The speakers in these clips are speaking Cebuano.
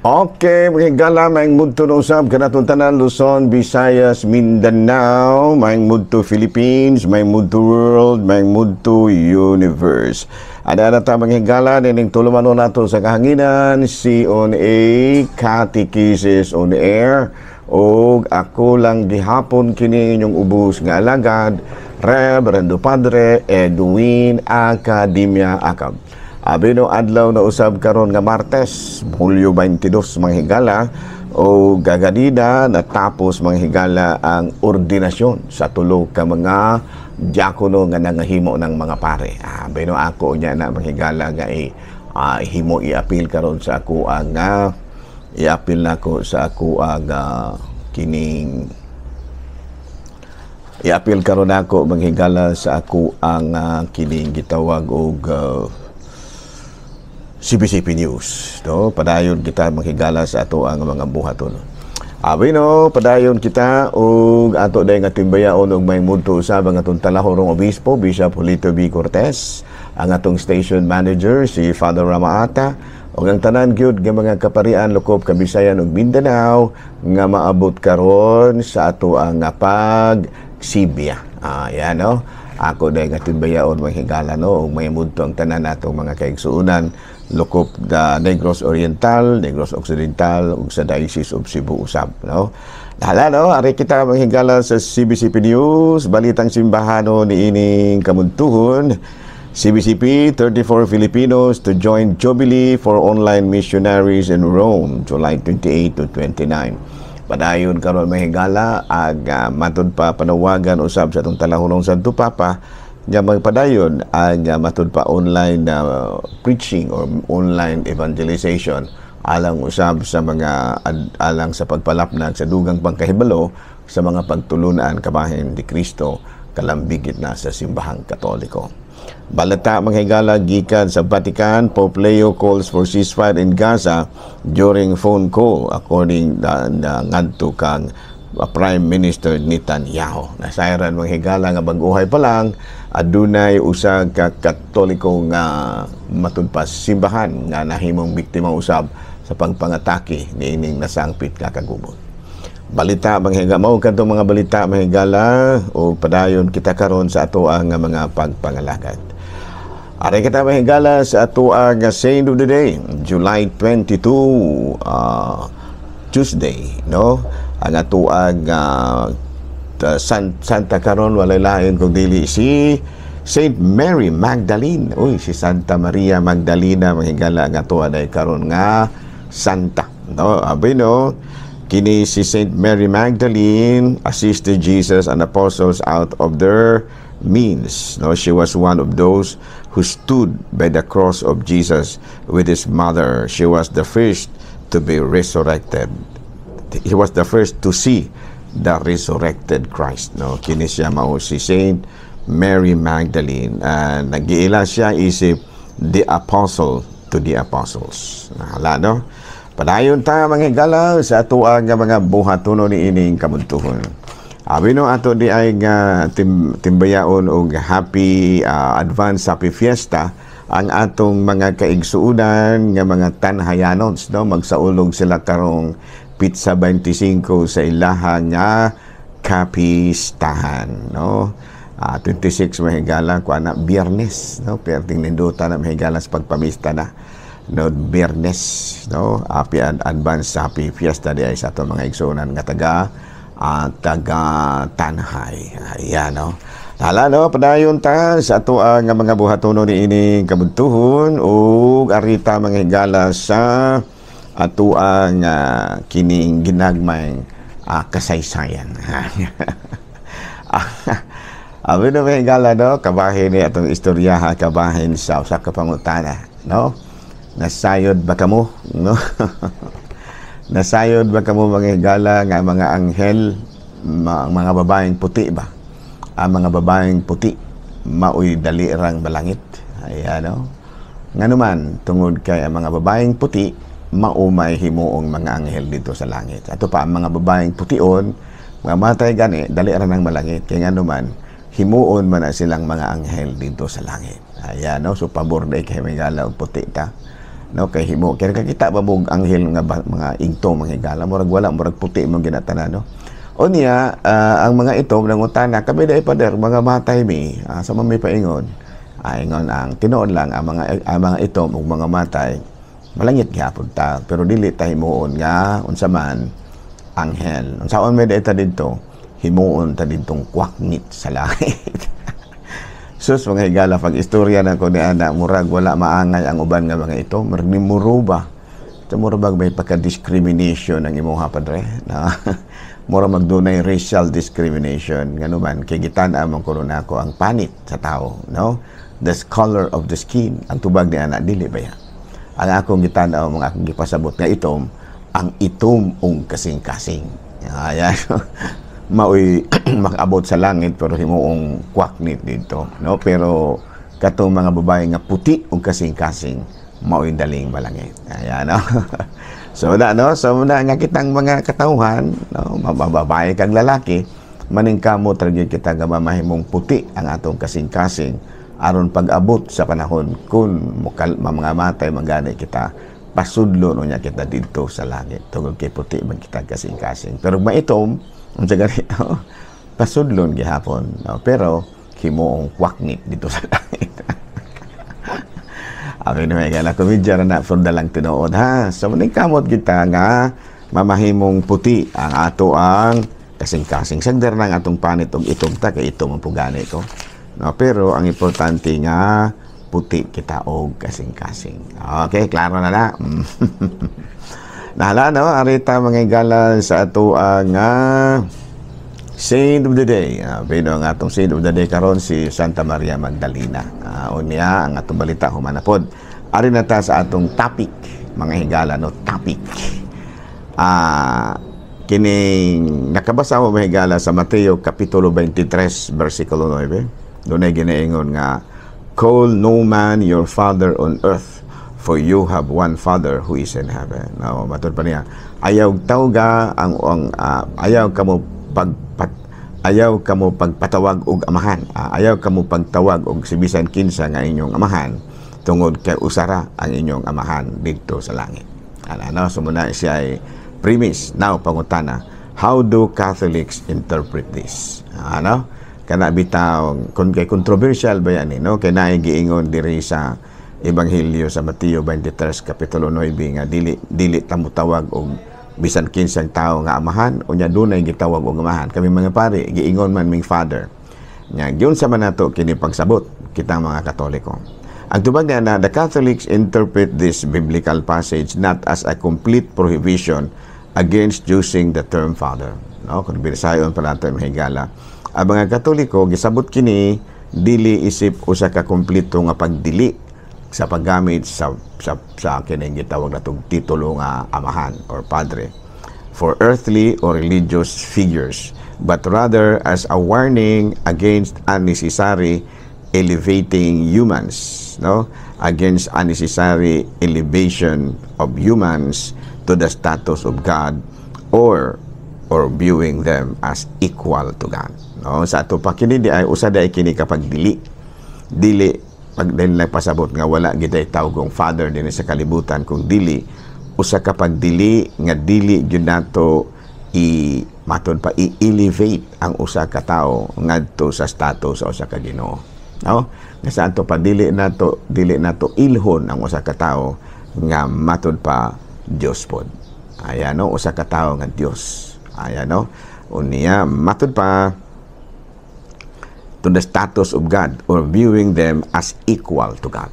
Okay, mga higala, maayong mudto na usab kanatong tanan, Luzon, Visayas, Mindanao, maayong mudto Philippines, maayong mudto world, maayong mudto universe. Ada na ta, mga higala, nining tulumanon nato sa kahanginan, si on a Catechesis on Air, og ako lang gihapon kini inyong ubos nga alagad, Reverendo Padre Edwin Academia Acab. Abi no, adlaw na usab karon nga Martes, Hulyo 22, mga higala, o gaganina natapos, mga higala, ang ordinasyon sa tulo ka mga diakono nga nangahimo ng mga pare. Abi no, ako niya na, mga higala, nga himo i-apil karon sa ako ang i-apil nako sa ako ang kining i-apil karon ako, mga higala, sa ako ang kining gitawag og CBCP News. No? Padayon kita, mga higala, sa ato ang mga buhaton. Abi no, padayon kita og ato dahil nga timbayaon og may mudto usab ang atong talahorong obispo, Bishop Julito B. Cortez, ang atong station manager si Father Ramaata, ug ang tanan gyud nga mga kaparian lokop Kabisayan ug Mindanao nga maabot karon sa ato ang pag Sibya. Yan no. Ako dahil nga timbayaon, mga higala, no, ug may mudto ang tanan natong mga kaigsuonan lokop da Negros Oriental, Negros Occidental ug sa Diocese of Cebu usab, no. Hala no, ari kita, mga higala, sa CBCP News, balitang simbahano niining kamuntuhon. CBCP, 34 Filipinos to join Jubilee for online missionaries in Rome, July 28 to 29. Padayon karon, mga higala, ag matud pa panawagan usab sa atong talahurong Santo Papa nga magpadayon ang matud pa online preaching or online evangelization alang usab sa mga alang sa pagpalapnag sa dugang pangkahibalo sa mga pagtulunan kabahin ni Kristo, kalambigit na sa Simbahang Katoliko. Balita, mga higala, gikan sa Vatican, Pope Leo calls for ceasefire in Gaza during phone call according na ngadto kang Prime Minister Netanyahu. Nasayran, mga higala, nga bag-uhay pa lang adunay usa ka Katoliko nga matud pa simbahan nga nahimong biktima usab sa pagpangatake niining nasangpit nga kagubot. Balita, mga higala, mao kadtong mga balita, mga higala, o padayon kita karon sa ato ang mga pagpangalagad. Aray kita, mga higala, sa ato ang Saint of the Day, July 22, Tuesday, no? Ang ato ang Santa karon walay lain kung dili si Saint Mary Magdalene. Uy, si Santa Maria Magdalena, mga higala, ang ato ay karon nga santa. No, abi no, kini si Saint Mary Magdalene assisted Jesus and apostles out of their means. No, she was one of those who stood by the cross of Jesus with his mother. She was the first to be resurrected. He was the first to see the resurrected Christ. No, kini siya mao si Saint Mary Magdalene. Nagiila siya isip the apostle to the apostles. Nahala, no? Padayon ta, mga higala, sa ato ang mga buhatono ni ining kamuntuhon. Abi no, ato di ay nga timbayaon og happy advance happy fiesta ang atong mga kaigsuonan nga mga Tanhayanons, no? Magsaulog sila karong petsa 25 sa ilaha nga kapistahan, no? 26, mga higala, kuan na, Biyernes, no? Perting ninduta na, mga higala, sa pagpamista na, no? Biyernes, no? Happy advance happy fiesta di ay sa atong mga igsuonan nga taga Tanhay. Ayan, no? Hala, no, padayon ta sa ato ang mga buhatono ni ining kabuntuhon ug arita, mga higala, sa ato ang kining ginagmay kasaysayan. Abi no, mga higala, no, kabahin ni atong istorya ha, kabahin sa usa ka pangutana, no? Nasayod ba kamo, no? Nasayod ba kamo, mga higala, nga mga anghel, mga babaeng puti ba? Ang mga babaeng puti maoy dali rang balangit. Ayan, no? Nganuman, tungod kay ang mga babaeng puti maumay himuong mga anghel dito sa langit. Ato pa ang mga babaeng pution, mga matay gani, dali ra nang malangit. Kay nganuman, himuon man na silang mga anghel dito sa langit. Ayan, no? So, pabor day kay mga og puti ta. No, kay himo kay nakakita ba mo og anghel nga mga igtom, mga higala? Murag wala, murag puti man ginatanan, no? Unya, ang mga itom nangutana, "Kami dai, Pader, mga matay mi, sa may paingon?" Ingon ang tinuod lang, ang mga itom ug mga matay malangit gihapon ta, pero dili ta himuon nga unsa man, anghel. Unsaon may ta didto? Himuon ta didtong kwaknit sa langit. Sus, mga higala, pag istorya na ko ni ana, murag wala maangay ang uban nga mga ito. Murag ni muruba. Ito, murag may pagka-discrimination ang imuha, Padre. Na, mura magdunay racial discrimination. Ngano man, kay gitan-aw man kuno nako ang panit sa tao, no? The color of the skin. Ang tubag ni ana, dili ba ya? Ang akong gitan-aw, mga akong gipasabot nga itom, ang itom ung kasing-kasing. Ayan. Maoy makaabot sa langit pero himuong kwaknit dito, no? Pero katong mga babae nga puti ug kasing-kasing, maoy daling malangit. Ayan, no? So na, no, so na nga kitang mga katawhan, no, mababae kag lalaki, maningkamot ra gyud kita nga mamahimong puti ang atong kasing-kasing aron pag-abot sa panahon kung mukal, mga matay manggani kita, pasudlo no niya kita didto sa langit tungod kay puti man kita kasing-kasing. Pero maitom unsa gani, pasudlon gihapon, no? Pero himuong kwaknit dito sa langit. Abi na may gala, komedya ra na from dalang tinuod, ha. So maningkamot kita nga mamahimong puti ang ato ang kasing-kasing. Sagdar na ang atong panit og itom ta kay itom ang pugani ko. No, pero ang importante nga puti kita og kasing-kasing. Okay, klaro na na. Nahala, no, arita, mga higala, sa ato ang Saint of the Day. Pero ang atong Saint of the Day karon si Santa Maria Magdalena. Unya ang atong balita human na pod. Ari na ta sa atong topic, mga higala, no, topic. Kining nakabasa mo, mga higala, sa Mateo kapitulo 23 versikulo 9. Dunay ginaingon nga, "Call no man your father on earth, for you have one Father who is in heaven." No, matud pa niya, ayaw tawga ang ayaw kamo pagpatawag og amahan. Ayaw kamo pagtawag og si bisan kinsa nga inyong amahan tungod kay usara ang inyong amahan didto sa langit. Ana, no, so muna siya ay premise. Now pangutana, how do Catholics interpret this? Ano? Kana bitaw kun kay controversial ba yan eh, no? Kay naay giingon diri sa Ebanghelyo sa Mateo 23 kapitulo 9 nga dili dili ta motawag og bisan kinsang tao nga amahan, unya dunay gitawag og amahan. Kami mga pari, giingon man ming father. Nya giunsa man nato kini pagsabot kitang mga Katoliko? Ang tubag niya na, the Catholics interpret this biblical passage not as a complete prohibition against using the term father. No, kung binisayon pa nato, mga higala. Ang mga Katoliko gisabot kini dili isip usa ka kompleto nga pagdili sa paggamit sa kining gitawag natong titulo nga amahan or padre for earthly or religious figures, but rather as a warning against unnecessary elevating humans, no, against unnecessary elevation of humans to the status of God or viewing them as equal to God, no? Sa ato pa kini di ay usa di ay kini kapag dili dili pag dahil nagpasabot nga wala gid ay tawgong father dinhi sa kalibutan, kung dili usa ka pagdili nga dili gyud nato i maton pa i-elevate ang usa ka tawo ngadto sa status sa usa ka Ginoo, no? Nga sa ato pa dili nato ilhon ang usa ka tawo nga matud pa Dios pod. Ayan, no, usa ka tawo nga Dios. Ayan, no. Unya matud pa to the status of God or viewing them as equal to God.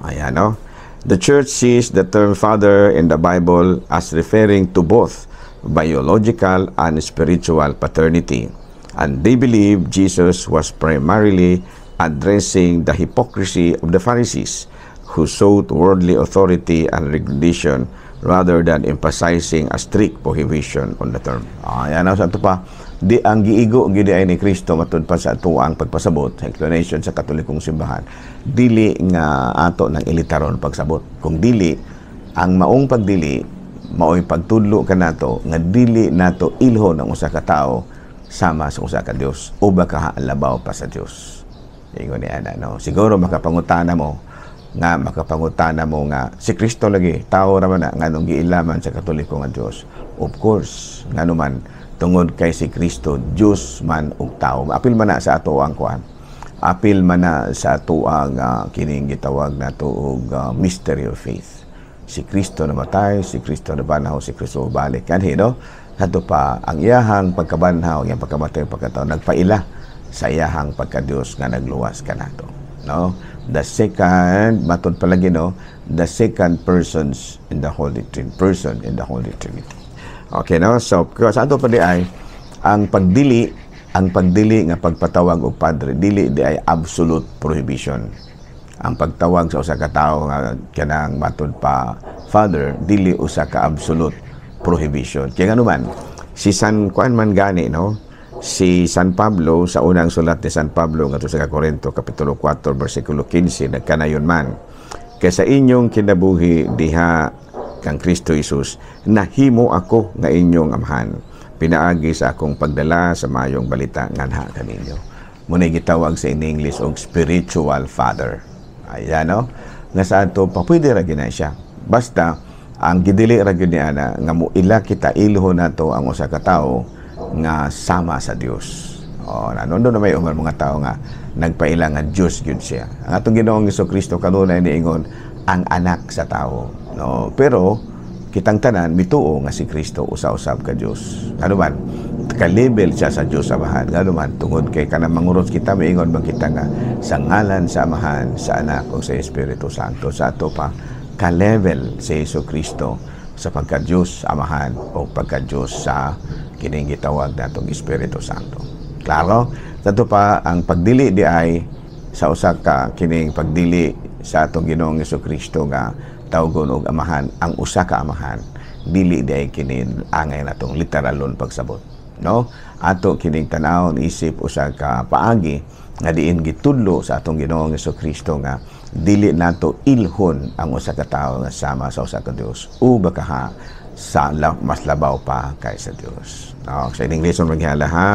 Ayan, no? The Church sees the term father in the Bible as referring to both biological and spiritual paternity. And they believe Jesus was primarily addressing the hypocrisy of the Pharisees, who sought worldly authority and recognition rather than emphasizing a strict prohibition on the term. Ayan na sa ato pa di ang giigo gid ay ni Kristo matud pa sa ato ang pagpasabot sa explanation sa Katolikong simbahan, dili nga ato nang ilitaron pagsabot, kung dili ang maong pagdili mao'y pagtudlo kanato nga dili nato ilhon ang usa ka tawo sama sa usa ka Dios o baka labaw pa sa Dios. Ingon ni ana, no? Siguro makapangutana mo. Nga makapangutana mo nga si Kristo lagi tao ra man na, nganong giilaman sa Katoliko nga Dios? Of course, ngano man, tungod kay si Kristo Dios man ug tao. Apil man na sa ato ang kuan, apil man na sa ato ang kining gitawag nato og mystery of faith. Si Kristo namatay, si Kristo nabanhaw, si Kristo balik kanhi, no? Kadto pa ang iyahang pagkabanhaw, iyang pagkamatay, pagkatao, nagpaila sa iyahang pagka-Dios nga nagluwas kanato, no? The second, matod palagi, no, the second persons in the Holy Trinity, person in the Holy Trinity. Okay, no? So sa ato pa di ay ang pagdili nga pagpatawag og padre, dili di ay absolute prohibition. Ang pagtawag sa usa ka tawo nga kanang matod pa father, dili usa ka absolute prohibition. Kaya ngano man, si San Juan man gani, no, si San Pablo, sa unang sulat ni San Pablo ngadto sa Korinto, kapitulo 4 bersikulo 15, nagkanayon man, "Kay sa inyong kinabuhi diha kang Kristo Jesus, nahimo ako nga inyong amahan pinaagi sa akong pagdala sa mayong balita nganha kaninyo." Muna gitawag sa in English og spiritual father. Ayan, no, nga sa ato pa pwede ra gyud na siya, basta ang gidili ra gyud ni ana nga muila kita, ilho nato ang usa ka tawo nga sama sa Dios. Oh, nanondo na may uman mga tao nga nagpaila nga Dios gyud siya. Ang atong Ginoong Kristo kanunay niingon ang anak sa tao. No, pero kitang tanan mituo nga si Kristo usa-usab ka Dios. Ano man, ka-level siya sa Dios Amahan. Ngano man, tungod kay kanang mangurot kita, miingon man kita nga sa ngalan sa Amahan, sa Anak ug sa Espiritu Santo. Sa ato pa, ka-level si Hesus Kristo sa pagka-Diyos Amahan o pagka-Diyos sa kining gitawag natong Espiritu Santo. Klaro? Sa pa ang pagdili di ay sa usa ka kining pagdili sa atong Ginoong Kristo nga tawgon og amahan ang usa ka amahan, dili di ay kini angay natong literalon pagsabot, no? Ato kining tanawon isip usa ka paagi nga diin gitudlo sa atong Ginoong Kristo nga dili nato ilhon ang usa ka tawo nga sama sa usa ka Dios o baka ha sa mas labaw pa kaysa Dios, no? Sa English man maghala ha.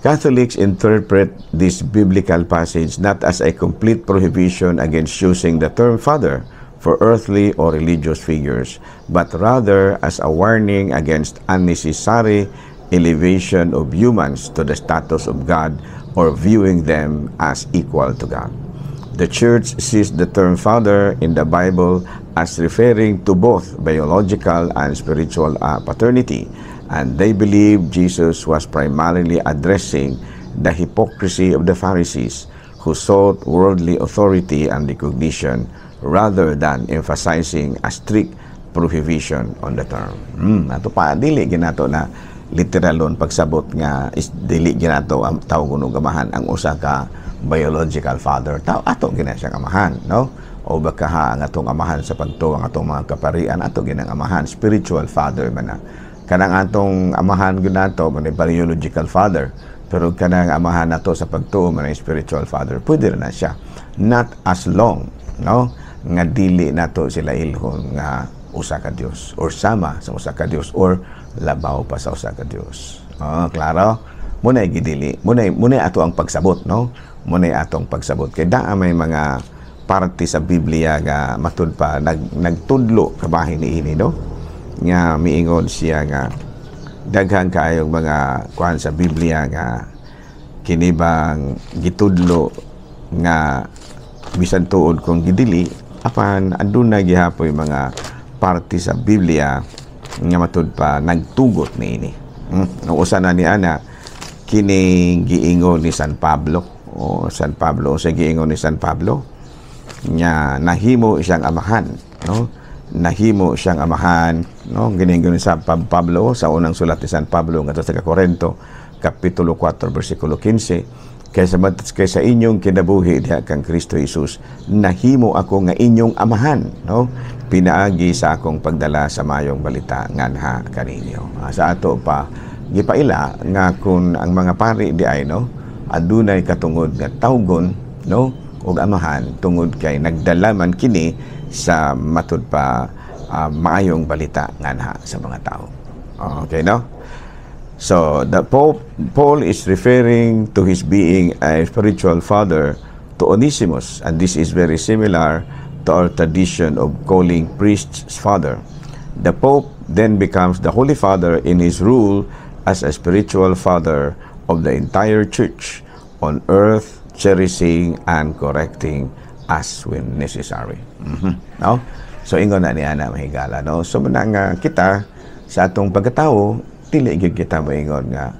Catholics interpret this biblical passage not as a complete prohibition against using the term "father" for earthly or religious figures, but rather as a warning against unnecessary elevation of humans to the status of God or viewing them as equal to God. The Church sees the term "father" in the Bible as referring to both biological and spiritual paternity, and they believe Jesus was primarily addressing the hypocrisy of the Pharisees, who sought worldly authority and recognition rather than emphasizing a strict prohibition on the term. Ato pa dili ginato na literalon pagsabot nga is, dili ginato ang tawgon og amahan ang usa ka biological father. Tao ato gina siyang amahan, no? O baka ha ang atong amahan sa pagtuo, ang atong mga kaparian, ato ginang amahan, spiritual father man na. Kanang atong amahan gyud nato man ay biological father, pero kanang amahan nato sa pagtuo man ay spiritual father. Pwede na siya. Not as long, no, nga dili nato sila ilhon nga usa ka Dios or sama sa usa ka Dios or labaw pa sa usa ka Dios. Oh, klaro? Muna gidili. Muna ato ang pagsabot, no? Muna atong pagsabot kay daa may mga parte sa Biblia nga matud pa nagtudlo kabahin niini, no? Nga miingon siya nga daghan kaayong mga kuan sa Biblia nga kini bang gitudlo nga bisan tuod kung gidili, apan aduna gihapoy mga parte sa Biblia nga matud pa nagtugot niini. Ang usa na ni ana, kini giingon ni San Pablo o San Pablo, sa giingon ni San Pablo nga nahimo siyang amahan, no? Nahimo siyang amahan, no? Giningon ni San Pablo sa unang sulat ni San Pablo ngadto sa Korinto, kapitulo 4 bersikulo 15, "Kaysa inyong kinabuhi diha kang Kristo Jesus, nahimo ako nga inyong amahan," no, "pinaagi sa akong pagdala sa mayong balita nganha kaninyo." Sa ato pa gipaila nga kung ang mga pari di ay, no, adunay katungod nga tawgon, no, og amahan tungod kay nagdala man kini sa matud pa maayong balita nganha sa mga tao. Okay, no? So, the Pope Paul is referring to his being a spiritual father to Onesimus, and this is very similar to our tradition of calling priests father. The Pope then becomes the Holy Father in his role as a spiritual father of the entire Church on earth, cherishing and correcting as when necessary. No? So ingon na niya na, mahigala, no? So mao na nga kita sa atong pagkatao, dili gyud kita moingon nga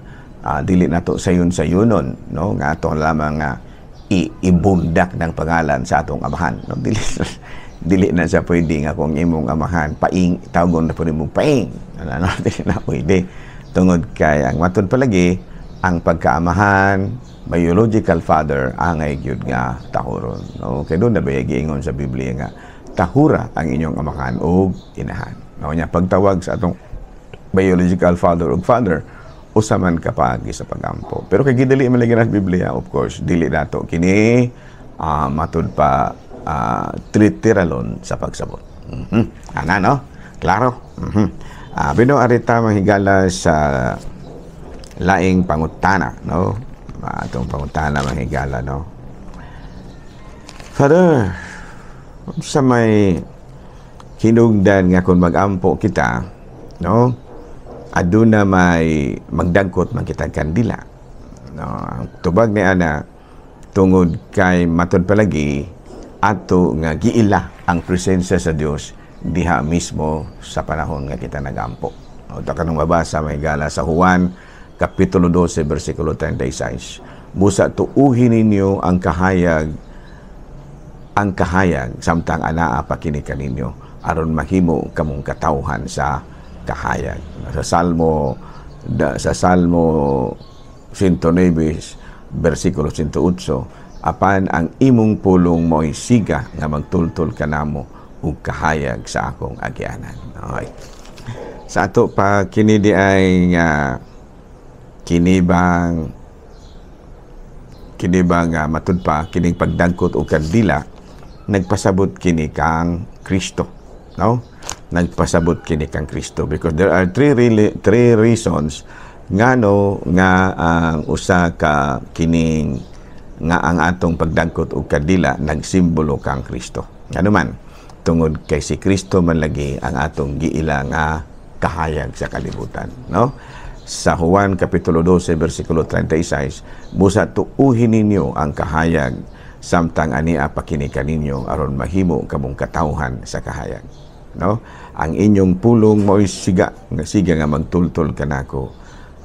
dili nato sayon-sayunon, no, nga ato lamang nga ibundak ng pangalan sa atong amahan, no? Dili dili na siya pwede nga kung imong amahan Paing, tawgon na po nimong Paing, ano, no? Dili na pwede tungod kay ang matud palagi ang pagkaamahan, biological father, angay gyud nga tahuron, no? Kay duna ba giingon sa Biblia nga tahura ang inyong amahan ug inahan, no? Nya pagtawag sa atong biological father ug father, usa man ka paagi sa pagampo. Pero kay gidali man lagi na sa Biblia, of course, dili nato kini matud pa literalon sa pagsabot. Ana, no? Klaro. Bino arita, mahigala, sa laing pangutana, no? Atong pangutana, mahigala, no? Father, sa may hinugdan nga kung magampo kita, no, aduna may magdagkot man kitang kandila, no? Ang tubag ni ana, tungod kay matud palagi ato nga giila ang presensya sa Dios diha mismo sa panahon nga kita nagampo. O ta kanang mabasa, mahigala, sa Juan kapitulo 12 bersikulo 36: "Busa tuuhin ninyo ang kahayag samtang anaa pa kini kaninyo, aron mahimo kamong katawhan sa kahayag." Sa Salmo 109 bersikulo 108: "Apan ang imong pulong mo'y siga nga magtultol kanamo ug kahayag sa akong agyanan." Okay. Sa ato pa kini di ay nga kini bang matud pa kining pagdagkot og kandila nagpasabot kini kang Kristo, no? Nagpasabot kini kang Kristo because there are three really, three reasons ngano nga ang usa ka kining nga ang atong pagdagkot og kandila nagsimbolo kang Kristo. Ngano man, tungod kay si Kristo man lagi ang atong giila nga kahayag sa kalibutan, no? Sa Juan kapitulo 12 bersikulo 36: "Busa tuuhin ninyo ang kahayag samtang ania pa kini kaninyo, aron mahimo kamong katawhan sa kahayag," no? Ang inyong pulong mo'y siga nga siga nga magtultol kanako.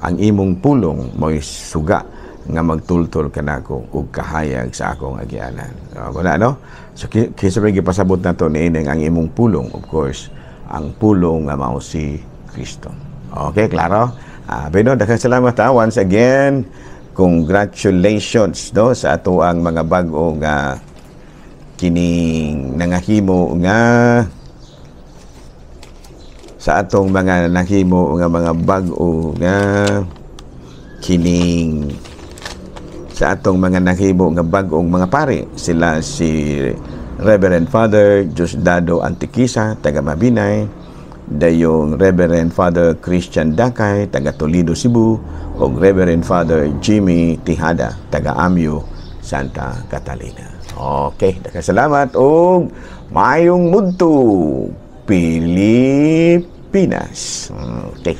Ang imong pulong mo'y suga nga magtultol kanako ug kahayag sa akong agyanan. Wala, no? So kinsa may gipasabot nato niining ang imong pulong? Of course, ang pulong nga mao si Kristo. Okay, klaro? Beno, daghang salamat ha. Once again, congratulations, no, sa ato ang mga bag-o nga kining nangahimo nga sa atong mga nahimo nga mga bag-o nga kining sa atong mga nahimo nga bag-ong mga pari. Sila si Reverend Father Diosdado Antiquisa, taga Mabinay, dayong Reverend Father Christian Dakay, taga Toledo, Cebu, ug Reverend Father Jimmy Tihada, taga Amio, Santa Catalina. Okay, daghang salamat ug maayong mudto, Pilipinas. Okay.